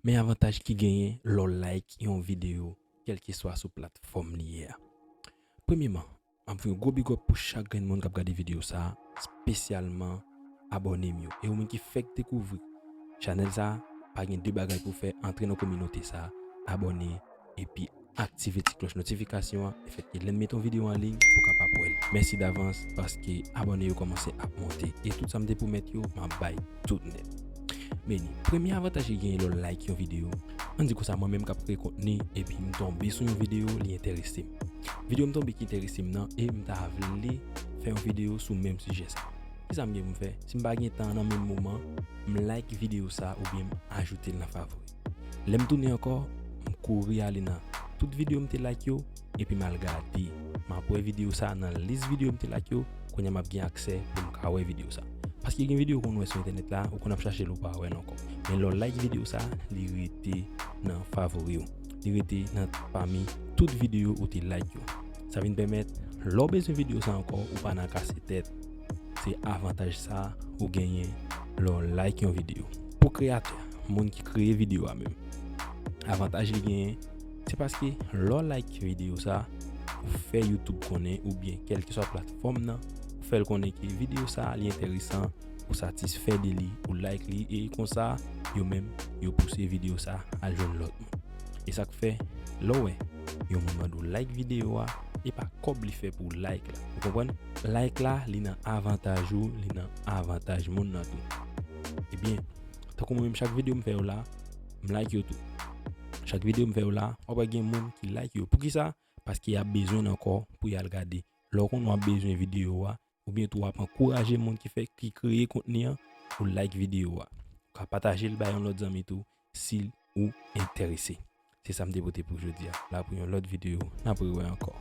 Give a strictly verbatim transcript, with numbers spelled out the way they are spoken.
Men avantaj ki genyen lè w like yon videyo, kèlkeswa sou platfòm li ye a. Premyeman, m ap voye yon gwo big up pou chak grenn moun k ap gade videyo sa a, espesyalman abòne m yo. E ou menm ki fèk dekouvri chanèl sa a, pa gen de bagay pou w fè, antre nan kominote sa a, abòne, epi aktive ti klòch notifikasyon an, efètke lè m mete yon videyo an liy, ou kapab wè l. Mèsi davans, paske abòne yo kòmanse ap monte. E tout sa m te pwomèt yo, m ap bay tout nèt. Meni, premye avantaj ki genyen lè w like yon videyo, ann di konsa, mwen menm k ap kreye kontni, epi m tonbe sou yon videyo, li enterese m. Videyo m tonbe ki enterese m nan, e m ta vle fè yon videyo sou menm sijè sa. Kisa m gen pou m fè? Si m pa gen tan nan menm moman, m like videyo sa oubyen m ajoute l nan favori. Lè m tounen ankò, m kouri ale nan tout videyo m te like yo, epi m al gade. M ap wè videyo sa nan lis videyo m te like yo, kounye a m ap gen aksè pou m ka wè videyo sa. Paske gen videyo konn wè sou entènèt la, ou konn ap chache l ou pa wè l ankò. Men lè w like videyo sa, li rete nan favori w. Li rete nan pami tout videyo ou te like yo. Sa vin pèmèt, lè w bezwen videyo sa ankò, ou pa nan kase tèt. Se avantaj sa ou genyen lè w like yon videyo. Pou kreyatè, moun ki kreye videyo a menm, avantaj li genyen, se paske lè w like videyo sa, ou fè YouTube konnen oubyen kèlkeswa platfòm nan, ou fè l konnen ke videyo sa li enteresan, ou satisfè de li, ou like li, e konsa, yo menm, yo pouse videyo sa al jwenn lòt moun. E sa k fè, lè w wè yon moun mande w like videyo a, e pa kòb li fè pou like la. Ou konprann? Like la, li nan avantaj ou, li nan avantaj moun nan tou. Ebyen, tankou mwen menm, chak videyo m fè yo la, m like yo tou. Chak videyo m fè yo la, w ap wè gen moun ki like yo. Poukisa? Paske y ap bezwen l ankò pou y al gade. Lè w konnen w ap bezwen videyo a, oubyen tou w ap ankouraje moun ki fè, ki kreye kontni an pou like videyo a. Ou ka pataje l bay yon lòt zanmi tou, si ou enterese. Se sa m te pote pou jodi a. La pou yon lòt videyo, n ap rewè ankò.